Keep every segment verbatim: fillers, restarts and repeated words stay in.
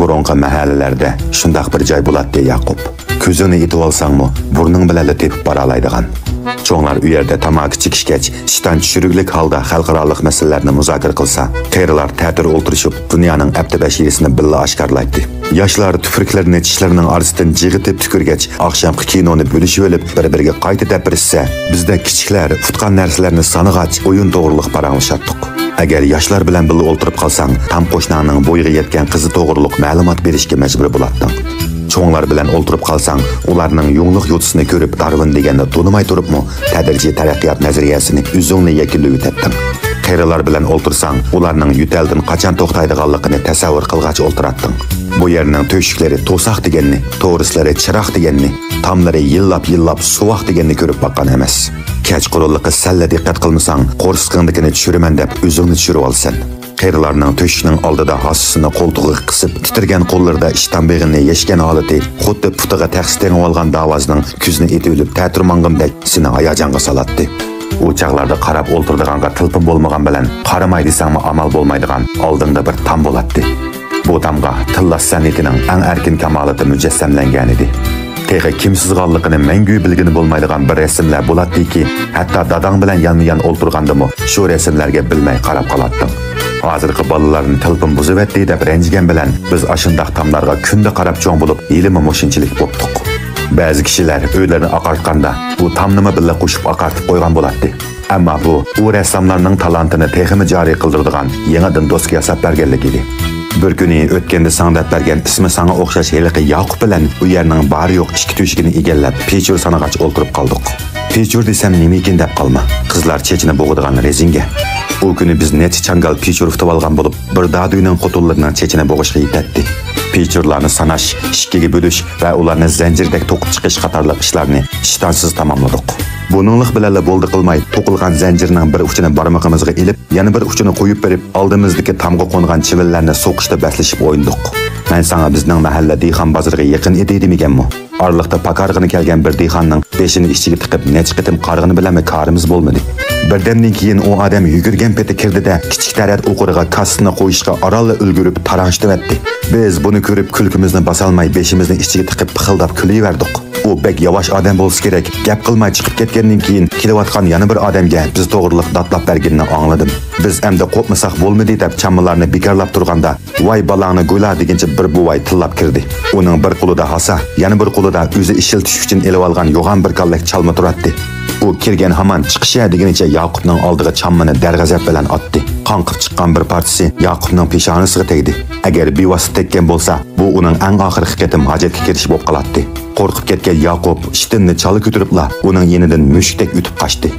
بۇرۇنقى مەھەللىلەردە شۇنداق بىر جاي بولاتتى، ياقۇپ. كۆزۈڭنى ئېتىۋالساڭمۇ، بۇرنۇڭ بىلەنلا تېپىپ بارالايدىغان. چوڭلار ئۇ يەردە تاماكا چېكىشكەچ، ئىشتان چۈشۈرۈكلۈك ھالدا خەلقئارالىق مەسىلىلەرنى مۇزاكىرە قىلسا، قېرىلار تەتۈر ئولتۇرۇشۇپ، دۇنيانىڭ ئەپتى بەشىرىسىنى بىللە ئاشكارىلايتتى. ياشلار تۈپرۈكلىرىنى چىشلىرىنىڭ ئارىسىدىن جىغىتىپ تۈكۈرگەچ، ئاخشامقى كىنونى بۆلۈشۈۋېلىپ، بىر-بىرىگە قايتا دەپ بېرىشسە، بىزدەك كىچىكلەر ئۇتقان نەرسىلەرنى سانىغاچ، ئويۇن توغرۇلۇق پاراڭلىشاتتۇق. ئەگەر ياشلار بىلەن بىللە ئولتۇرۇپ قالساڭ، تام قوشناڭنىڭ بويىغا يەتكەن قىزى توغرۇلۇق مەلۇمات بېرىشكە مەجبۇر بولاتتىڭ. چوڭلار بىلەن ئولتۇرۇپ قالساڭ، ئۇلارنىڭ يۇڭلۇق يوتىسىنى كۆرۈپ، دارۋىن دېگەننى تونۇماي تۇرۇپمۇ، تەدرىجىي تەرەققىيات نەزەرىيەسىنى ئۆزۈڭلا يەكۈنلىۋېتەتتىڭ. قېرىلار بىلەن ئولتۇرساڭ، ئۇلارنىڭ يۆتەلدىن قاچان توختايدىغانلىقىنى تەسەۋۋۇر قىلغاچ ئولتۇراتتىڭ. بۇ يەرنىڭ تۆشۈكلىرى توساق دېگەننى، تورۇسلىرى چىراغ دېگەننى، تاملىرى يىللاپ-يىللاپ سوۋاق دېگەننى كۆرۈپ باققان ئەمەس. كەچقۇرۇنلۇقى سەللا دىققەت قىلمىساڭ، قورسىقىڭدىكىنى چۈشۈرىمەن دەپ ئۆزۈڭنى چۈشۈرۈۋالىسەن. قېرىلارنىڭ تۆشۈكنىڭ ئالدىدا ھاسىسىنى قولتۇقىغا قىسىپ، تىترىگەن قوللىرىدا ئىشتان بېغىنى يەشكەن ھالىتى خۇددى پۇتىغا تەخسە تېڭىۋالغان داۋازنىڭ كۆزىنى ئېتىۋېلىپ تەتۈر ماڭغىنىدەك سېنى ھاياجانغا سالاتتى. ئۇ چاغلاردا قاراپ ئولتۇرىدىغانغا تىلپىم بولمىغان بىلەن، قارىماي دېسەڭمۇ ئامال بولمايدىغان ئالدىڭدا بىر تام بولاتتى. بۇ تامغا تىللاش سەنئىتىنىڭ ئەڭ ئەركىن كامالىتى مۇجەسسەملەنگەنىدى. تېخى كىمسىزغانلىقىنى مەڭگۈ بىلگىلى بولمايدىغان بىر رەسىملەر بولاتتىكى، ھەتتا داداڭ بىلەن يانمۇ-يان ئولتۇرغاندىمۇ شۇ رەسىملەرگە بىلمەي قاراپ قالاتتىڭ. ھازىرقى بالىلارنى تىلپىم بۇزۇۋەتتى دەپ رەنجىگەن بىلەن، بىز ئاشۇنداق تاملارغا كۈندە قاراپ چوڭ بولۇپ، ھېلىمۇ مۇشۇنچىلىك بوپتۇق. بەزى كىشىلەر ئۆيلىرىنى ئاقارتقاندا، بۇ تامنىمۇ بىللە قوشۇپ ئاقارتىپ قويغان بولاتتى. ئەمما بۇ، ئۇ رەسساملارنىڭ تالانتىنى تېخىمۇ جارى قىلدۇرىدىغان يېڭىدىن دوسكا ياساپ بەرگەنلىكى ئىدى. بىر كۈنى ئۆتكەندە ساڭا دەپ بەرگەن ئىسمى ساڭا ئوخشاش ھېلىقى ياقۇپ بىلەن ئۇ يەرنىڭ بارى-يوقى ئىككى تۆشۈكىنى ئىگىلەپ، پىچۇر سانىغاچ ئولتۇرۇپ قالدۇق. پىچۇر دېسەم نېمىكىن دەپ قالما، قىزلار چېچىنى بوغىدىغان رېزىنكە. ئۇ كۈنى بىز نەچچە چاڭگال پىچۇر ئۇتۇۋالغان بولۇپ، بىر دادۈينىڭ قوتۇنلىرىنىڭ چېچىنى بوغۇشقا يېتەتتى. پىچۇرلارنى ساناش، ئىككىگە بۆلۈش ۋە ئۇلارنى زەنجىردەك توقۇپ چىقىش قاتارلىق ئىشلارنى ئىشتانسىز تاماملىدۇق. بۇنىڭلىق بىلەنلا بولدى قىلماي، توقۇلغان زەنجىرنىڭ بىر ئۇچىنى بارمىقىمىزغا ئېلىپ، يەنە بىر ئۇچىنى قويۇپ بېرىپ، ئالدىمىزدىكى تامغا قونغان چىۋىنلەرنى سوقۇشتا بەسلىشىپ ئوينىدۇق. مەن ساڭا بىزنىڭ مەھەللە دېھقان بازىرىغا يېقىن ئىدى دېمىگەنمۇ؟ ئارىلىقتا پاكارغىنا كەلگەن بىر دېھقاننىڭ بېشىنى ئىچىگە تىقىپ نەچچە قېتىم قارىغىنى بىلەنمۇ كارىمىز بولمىدى. بىردەمدىن كېيىن ئۇ ئادەم يۈگۈرگەن پېتى كىردى-دە، كىچىك تەرەت ئوقۇرىغا كاسىسىنى قويۇشقا ئارانلا ئۈلگۈرۈپ تاراڭشىتىۋەتتى. بىز بۇنى كۆرۈپ كۈلكىمىزنى باسالماي بېشىمىزنى ئىچىگە تىقىپ پىخىلداپ كۈلۈۋەردۇق. ئۇ بەك ياۋاش ئادەم بولسا كېرەك، گەپ قىلماي چىقىپ كەتكەندىن كېيىن كېلىۋاتقان يەنە بىر ئادەمگە بىز توغرىلىق داتلاپ بەرگىنىنى ئاڭلىدىم. بىز ئەمدى قوپمىساق بولمىدى دەپ چاممىلارنى بىكارلاپ تۇرغاندا، ۋاي بالاڭنى گۇلا دېگىنچە بىر بوۋاي تىللاپ كىردى. ئۇنىڭ بىر قولىدا ھاسا، يەنە بىر قولىدا ئۆزى ئىشلىتىش ئۈچۈن ئېلىۋالغان يوغان بىر كاللەك چالما تۇراتتى. ئۇ كىرگەن ھامان چىقىشە دېگىنىچە ياقۇپنىڭ ئالدىغا چاممىنى دەرغەزەپ بىلەن ئاتتى. قاڭقىپ چىققان بىر پارچىسى ياقۇپنىڭ پېشانىسىغا تەگدى. ئەگەر بىۋاسىتە تەگكەن بولسا، بۇ ئۇنىڭ ئەڭ ئاخىرقى قېتىم ھاجەتكە كىرىشى بولۇپ قالاتتى. قورقۇپ كەتكەن ياقۇپ ئىشتىننى چالا كۆتۈرۈپلا ئۇنىڭ يېنىدىن مۈشۈكتەك ئۆتۈپ قاچتى.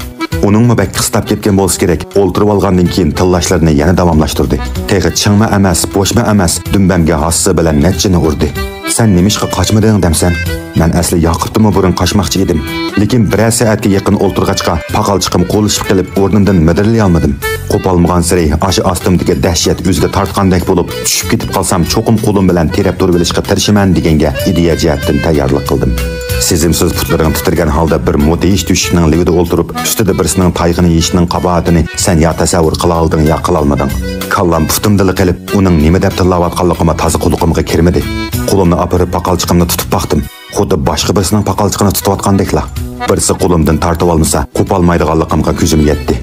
ئۇنىڭمۇ بەك قىستاپ كەتكەن بولسا كېرەك، ئولتۇرۇۋالغاندىن كېيىن تىللاشلىرىنى يەنە داۋاملاشتۇردى. تېخى چىڭما ئەمەس، بوشما ئەمەس، دۈمبەمگە ھاسىسى بىلەن نەچچىنى ئۇردى. سەن نېمىشقا قاچمىدىڭ دەمسەن؟ مەن ئەسلى ياقۇپتىنمۇ بۇرۇن قاچماقچى ئىدىم. لېكىن بىرەر سائەتكە يېقىن ئولتۇرغاچقا پاقالچىقىم قولىشىپ قېلىپ ئورنۇمدىن مىدىرلىيالمىدىم. قوپالمىغانسېرى ئاشۇ ئاستىمدىكى دەھشەت ئۆزىگە تارتقاندەك بولۇپ، چۈشۈپ كېتىپ قالسام چوقۇم قولۇم بىلەن تىرەپ تۇرۇۋېلىشقا تىرىشىمەن دېگەنگە ئىدىيە جەھەتتىن تەييارلىق قىلدىم. سېزىمسىز پۇتلىرىڭ تىترىگەن ھالدا بىر مۇدھىش تۆشۈكنىڭ لېۋىدە ئولتۇرۇپ، ئۈستىدە بىرسىنىڭ تايىقىنى يېيىشنىڭ قاباھىتىنى سەن يا تەسەۋۋۇر قىلالىدىڭ يا قىلالمىدىڭ. كاللام پۇتۇمدىلا قېلىپ، ئۇنىڭ نېمە دەپ تىللاۋاتقانلىقىمۇ تازا قۇلىقىمغا كىرمىدى. قولۇمنى ئاپىرىپ پاقالچىقىمنى تۇتۇپ باقتىم. خۇددى باشقا بىرسىنىڭ پاقالچىقىنى تۇتۇۋاتقاندەكلا. بىرسى قولۇمدىن تارتىۋالمىسا، قوپالمايدىغانلىقىمغا كۆزۈم يەتتى.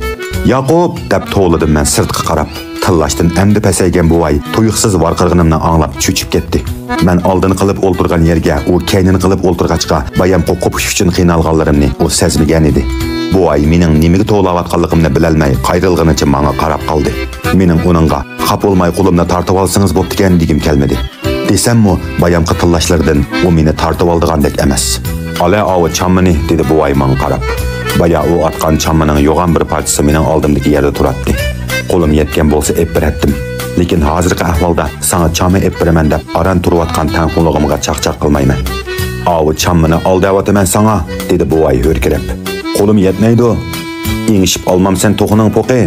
ياقۇپ! دەپ توۋلىدىم مەن سىرتقا قاراپ. تىللاشتىن ئەمدى پەسەيگەن بوۋاي تۇيۇقسىز ۋارقىرىغىنىمنى ئاڭلاپ چۆچۈپ كەتتى. مەن ئالدىنى قىلىپ ئولتۇرغان يەرگە ئۇ كەينىنى قىلىپ ئولتۇرغاچقا، بايامقى قوپۇش ئۈچۈن قىينالغانلىرىمنى ئۇ سەزمىگەنىدى. بوۋاي مېنىڭ نېمىگە توۋلاۋاتقانلىقىمنى بىلەلمەي، قايرىلغىنىچە ماڭا قاراپ قالدى. مېنىڭ ئۇنىڭغا، خاپا بولماي قولۇمنى تارتىۋالسىڭىز بوپتىكەن دېگۈم كەلمىدى. دېسەممۇ، بايامقى تىللاشلىرىدىن ئۇ مېنى تارتىۋالىدىغاندەك ئەمەس. ئالە ئاۋۇ چاممىنى، دېدى بوۋاي ماڭا قاراپ. بايا ئۇ ئاتقان چاممىنىڭ يوغان بىر پارچىسى مېنىڭ ئالدىمدىكى يەردە تۇراتتى. قولۇم يەتكەن بولسا ئېلىپ بېرەتتىم. لېكىن ھازىرقى ئەھۋالدا ساڭا چامما ئېلىپ بېرىمەن دەپ ئاران تۇرۇۋاتقان تەڭپۇڭلۇقۇمغا چاقچاق قىلمايمەن. ئاۋۇ چاممىنى ئال دەۋاتىمەن ساڭا، دېدى بوۋاي ھۆركىرەپ. قولۇم يەتمەيدۇ. ئېڭىشىپ ئالمامسەن توخۇنىڭ پوقى؟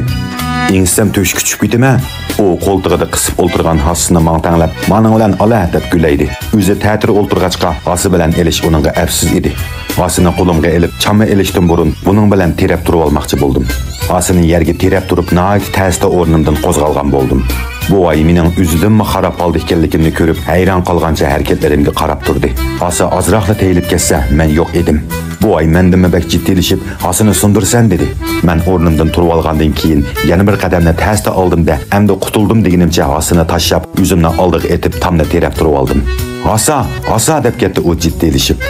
ئېڭىشسەم تۆشۈككە چۈشۈپ كېتىمەن. ئۇ قولتۇقىدا قىسىپ ئولتۇرغان ھاسىسىنى ماڭا تەڭلەپ، مانىڭ بىلەن ئالە دەپ گۈلەيدى. ئۆزى تەتۈر ئولتۇرغاچقا، ھاسا بىلەن ئېلىش ئۇنىڭغا ئەپسىز ئىدى. ھاسىنى قولۇمغا ئېلىپ، چامما ئېلىشتىن بۇرۇن بۇنىڭ بىلەن تىرەپ تۇرۇۋالماقچى بولدۇم. ھاسىنى يەرگە تىرەپ تۇرۇپ، ناھايىتى تەستە ئورنۇمدىن قوزغالغان بولدۇم. بوۋاي مېنىڭ ئۆزىدىنمۇ خاراب ھالدا ئىكەنلىكىمنى كۆرۈپ، ھەيران قالغانچە ھەرىكەتلىرىمگە قاراپ تۇردى. ھاسا ئازراقلا تېيىلىپ كەتسە، مەن يوق ئىدىم. بوۋاي مەندىنمۇ بەك جىددىيلىشىپ، «ھاسىنى سۇندۇرىسەن» دېدى. مەن ئورنۇمدىن تۇرۇۋالغاندىن كېيىن، يەنە بىر قەدەمنى تەستە ئالدىم-دە، ئەمدى قۇتۇلدۇم دېگىنىمچە ھاسىنى تاشلاپ، ئۆزۈمنى ئالدىغا ئېتىپ، تامنى تىرەپ تۇرۇۋالدىم. «ھاسا! ھاسا!» دەپ كەتتى ئۇ جىددىيلىشىپ.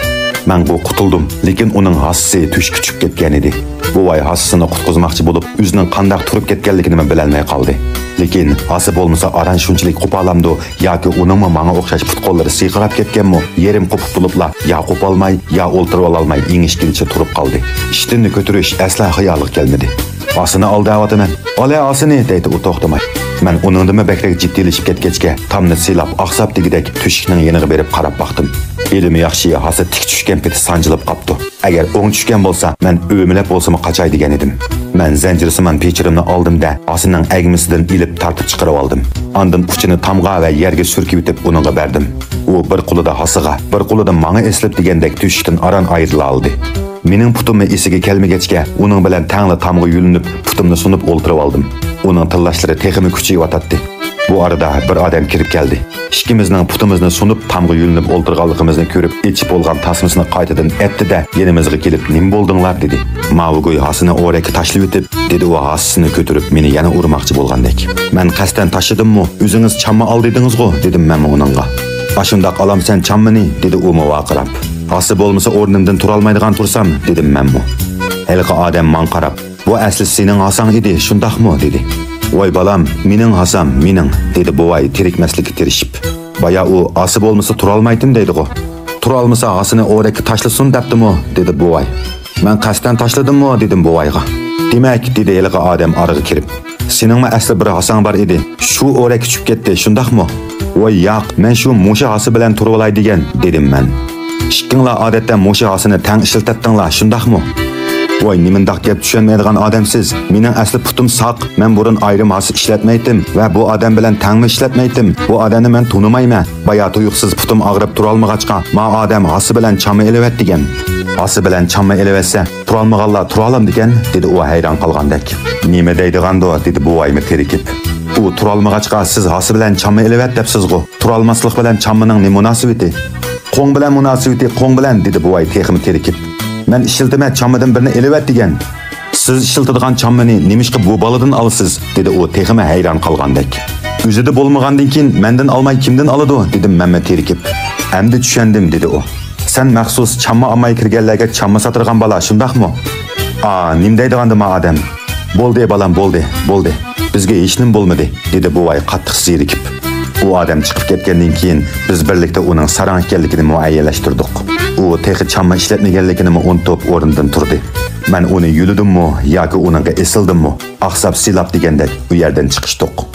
مەنغۇ قۇتۇلدۇم، لېكىن ئۇنىڭ ھاسىسى تۆشۈككە چۈشۈپ كەتكەنىدى. بوۋاي ھاسىسىنى قۇتقۇزماقچى بولۇپ، ئۆزىنىڭ قانداق تۇرۇپ كەتكەنلىكىنىمۇ بىلەلمەي قالدى. لېكىن ھاسا بولمىسا ئاران شۇنچىلىك قوپالامدۇ ياكى ئۇنىڭمۇ ماڭا ئوخشاش پۇت-قوللىرى سىرقىراپ كەتكەنمۇ، يېرىم قوپۇپ بولۇپلا يا قوپالماي، يا ئولتۇرۇۋالالماي ئېڭىشكىنىچە تۇرۇپ قالدى. ئىشتىننى كۆتۈرۈش ئەسلا خىيالىغا كەلمىدى. «ھاسىنى ئال دەۋاتىمەن. ئالە ھاسىنى!» دەيتتى ئۇ توختىماي. مەن ئۇنىڭدىنمۇ بەكرەك جىددىيلىشىپ كەتكەچكە، تامنى سىلاپ، ئاقساپ دېگۈدەك تۆشۈكنىڭ يېنىغا بېرىپ قاراپ باقتىم. ھېلىمۇ ياخشى، ھاسا تىك چۈشكەن پېتى سانجىلىپ قاپتۇ. ئەگەر ئوڭ چۈشكەن بولسا، مەن ئۆمىلەپ بولسىمۇ قاچاي دېگەن ئىدىم. مەن زەنجىر سىمان پېچىرىمنى ئالدىم-دە، ھاسىنىڭ ئەگمىسىدىن ئېلىپ تارتىپ چىقىرىۋالدىم. ئاندىن ئۇچىنى تامغا ۋە يەرگە سۈركىۋېتىپ ئۇنىڭغا بەردىم. ئۇ بىر قولىدا ھاسىغا، بىر قولىدا ماڭا ئېسىلىپ دېگەندەك تۆشۈكتىن ئاران ئايرىلالىدى. مېنىڭ پۇتۇممۇ ئېسىگە كەلمىگەچكە، ئۇنىڭ بىلەن تەڭلا تامغا يۆلىنىپ، پۇتۇمنى سۇنۇپ ئولتۇرۇۋالدىم. ئۇنىڭ تىللاشلىرى تېخىمۇ كۈچىيىۋاتاتتى. بۇ ئارىدا بىر ئادەم كىرىپ كەلدى. ئىككىمىزنىڭ پۇتىمىزنى سۇنۇپ، تامغا يۆلىنىپ ئولتۇرغانلىقىمىزنى كۆرۈپ، ئېچىپ بولغان تاسمىسىنى قايتىدىن ئەتتى-دە، يېنىمىزغا كېلىپ، «نېمە بولدۇڭلار؟» دېدى. ماۋۇ گۇي ھاسىنى ئورەككە تاشلىۋېتىپ، دېدى ئۇ ھاسىسىنى كۆتۈرۈپ، مېنى يەنە ئۇرماقچى بولغاندەك. «مەن قەستەن تاشلىدىممۇ؟ ئۆزىڭىز چامما ئال دېدىڭىزغۇ؟» دېدىم مەنمۇ ئۇنىڭغا. «ئاشۇنداق ئالامسەن چاممىنى؟» دېدى ئۇمۇ ۋارقىراپ. «ھاسا بولمىسا ئورنۇمدىن تۇرالمايدىغان تۇرسام؟» دېدىم مەنمۇ. ھېلىقى ئادەم ماڭا قاراپ، «بۇ ئەسلى سېنىڭ ھاساڭ ئىدى، شۇنداقمۇ؟» دېدى. «ۋاي بالام، مېنىڭ ھاسام، مېنىڭ» دېدى بوۋاي تىرىكمەسلىككە تىرىشىپ. «بايا ئۇ ھاسا بولمىسا تۇرالمايتتىم دەيدىغۇ. تۇرالمىسا ھاسىنى ئورەككە تاشلىسۇن دەپتىمۇ؟» دېدى بوۋاي. «مەن قەستەن تاشلىدىممۇ؟» دېدىم بوۋايغا. «دېمەك»، دېدى ھېلىقى ئادەم ئارىغا كىرىپ، «سېنىڭمۇ ئەسلى بىر ھاساڭ بار ئىدى. شۇ ئورەككە چۈشۈپ كەتتى، شۇنداقمۇ؟» «ۋاي ياق، مەن شۇ مۇشۇ ھاسا بىلەن تۇرۇۋالاي دېگەن» دېدىم مەن. «ئىككىڭلار ئادەتتە مۇشۇ ھاسىنى تەڭ ئىشلىتەتتىڭلار، شۇنداقمۇ؟» «ۋاي، نېمانداق گەپ چۈشەنمەيدىغان ئادەمسىز. مېنىڭ ئەسلى پۇتۇم ساق، مەن بۇرۇن ئايرىم ھاسا ئىشلەتمەيتتىم ۋە بۇ ئادەم بىلەن تەڭمۇ ئىشلەتمەيتتىم. بۇ ئادەمنى مەن تونۇمايمەن. بايا تۇيۇقسىز پۇتۇم ئاغرىپ تۇرالمىغاچقا، ما ئادەم ھاسا بىلەن چامما ئېلىۋەت دېگەن.» «ھاسا بىلەن چامما ئېلىۋەتسە، تۇرالمىغانلار تۇرالامدىكەن؟» دېدى ئۇ ھەيران قالغاندەك. «نېمە دەيدىغاندۇ؟» دېدى بوۋايمۇ تېرىكىپ. «ئۇ تۇرالمىغاچقا سىز ھاسا بىلەن چامما ئېلىۋەت دەپسىزغۇ؟ تۇرالماسلىق بىلەن چاممىنىڭ نېمە مۇناسىۋىتى؟» «قوڭ بىلەن مۇناسىۋىتى، قوڭ بىلەن» دېدى بوۋاي تېخىمۇ تېرىكىپ. «مەن ئىشلىتىمەن، چاممىدىن بىرنى ئېلىۋەت دېگەن.» «سىز ئىشلىتىدىغان چاممىنى نېمىشقا بۇ بالىدىن ئالىسىز؟» دېدى ئۇ تېخىمۇ ھەيران قالغاندەك. «ئۆزىدە بولمىغاندىن كېيىن مەندىن ئالماي كىمدىن ئالىدۇ؟» دېدىم مەنمۇ تېرىكىپ. «ئەمدى چۈشەندىم» دېدى ئۇ. «سەن مەخسۇس چامما ئالماي كىرگەنلەرگە چامما ساتىدىغان بالا، شۇنداقمۇ؟» «ئا، نېمە دەيدىغاندۇ ما ئادەم؟» «بولدى بالام، بولدى، بولدى. بىزگە ھېچنېمە بولمىدى» دېدى بوۋاي قاتتىق زېرىكىپ. ئۇ ئادەم چىقىپ كەتكەندىن كېيىن بىز بىرلىكتە ئۇنىڭ ساراڭ ئىكەنلىكىنى مۇئەييەنلەشتۈردۇق. ئۇ تېخى چامما ئىشلەتمىگەنلىكىنىمۇ ئۇنتۇپ ئورنىدىن تۇردى. مەن ئۇنى يۆلىدىممۇ ياكى ئۇنىڭغا ئېسىلدىممۇ، ئاقساپ سىلاپ دېگەندەك ئۇ يەردىن چىقىشتۇق.